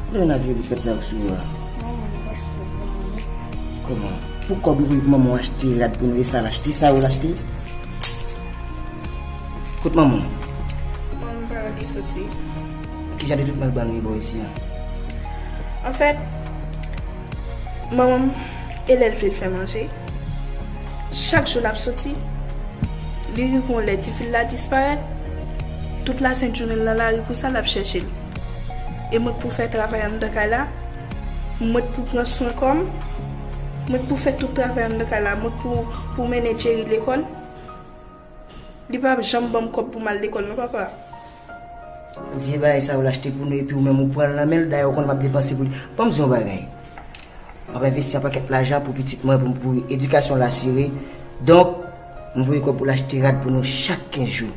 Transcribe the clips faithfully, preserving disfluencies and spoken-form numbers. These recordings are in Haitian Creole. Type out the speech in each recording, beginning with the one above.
Kote w nan vye bout fèt sa yo sou ou a? Manman m pa sou kòb manman m. Kòman? Pou kòb ou voye pou manman w achte rad pou nou, e sa l achte, sa yo l achte? Kot manman w? Manman m pa wè li soti. Ki jan de tretman l ban nou bò isi a? Anfèt, manman m, e lè l vle l fè manje, chak jou l ap soti. Li rive yon lè, tifi l la disparèt. Tout lasent jounen l nan lari pou sa, l ap chèche l. E mwen k pou fè travay anndan kay la, mwen k pou pran swen kò m, mwen k pou fè tout travay anndan kay la, mwen k pou, pou mennen Jerry lekòl. Li p ap janm ban m kòb pou m al lekòl non, papa. Vye bagay sa yo l achte pou nou, epi ou menm ou pran l nan men l, dayè ou konn m ap depanse pou li. Ban m di yon bagay. M ap envesti yon pakèt lajan pou pitit mwen, pou, pou edikasyon l asire. Donk, m voye kòb pou l achte rad pou nou chak kenz jou.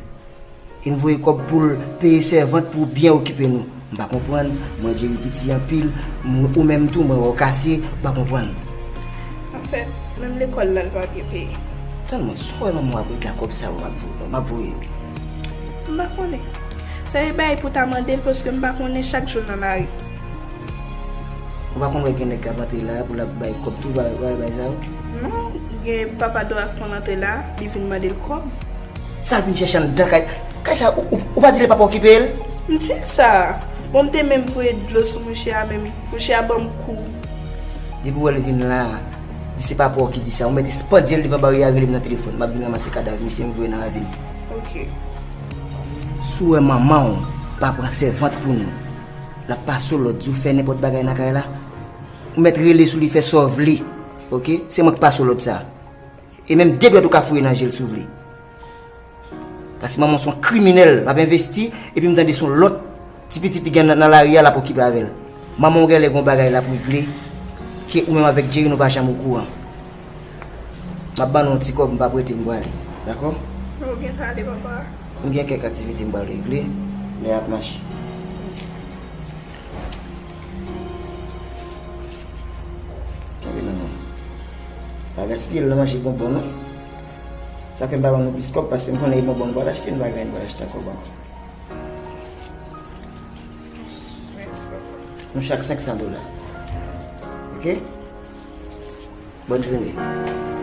E m voye kòb pou l peye sèvant pou byen okipe nou. M pa konprann, mwen Jerry piti anpil, m, ou menm tou, mwen wè w kase, m pa konprann. Anfèt, menm lekòl la, l pa byen peye. Tann mwen, sa w wè manman w ap regle ak kòb sa yo m ap vo-, m ap voye yo? M pa konnen. Se bagay pou ta mande l, paske m pa konnen, chak jou l nan lari. Ou pa konn wè gen nèg k ap antre la pou l ap bay kòb tou, bay, bay, bay sa yo? Non, gen papa Dora k konn antre la, li vin mande l kòb. Sa l vin chèche anndan kay, kay sa, ou, ou, ou pa di l e papa w ki peye l? M di l sa. Bon, m te menm voye dlo sou mouche a, men mouche a ban m kou. Depi w wè l vin la, di se papa w ki di sa. Ou mèt espandye l devan baryè a, rele m nan telefòn. M ap vin ranmase kadav misye, m voye nan ravin. Ok. Si w wè manman w pa pran sèvant pou nou, l ap pase w lòd, di w fè nenpòt bagay nan kay la, ou mèt rele sou li, fè sa w vle. Ok? Se mwen k pase w lòd sa. E menm de dwèt ou ka foure nan je l si w vle. Paske manman w se yon kriminèl, l ap envesti, epi m tande se yon lòt ti pitit li gen nan, nan lari a, l ap okipe avè l. Manman w genlè gen yon bagay l ap regle, ke ou menm avèk Jerry nou pa janm okouran. M ap ban nou yon ti kòb, m p ap rete, m prale. Dakò? Nou byen pale, papa. M gen kèk aktivite m pral regle, lè y ap mache. Kenbe nan men w. Pa gaspiye l nan manje bonbon, non. Sa fè m pa ban nou plis kòb, paske m konnen e bonbon nou pral achte, nou pa gen anyen nou pral achte ankò, bon. Mèsi, papa. Nou chak senk san dola. Ok? Bòn jounen.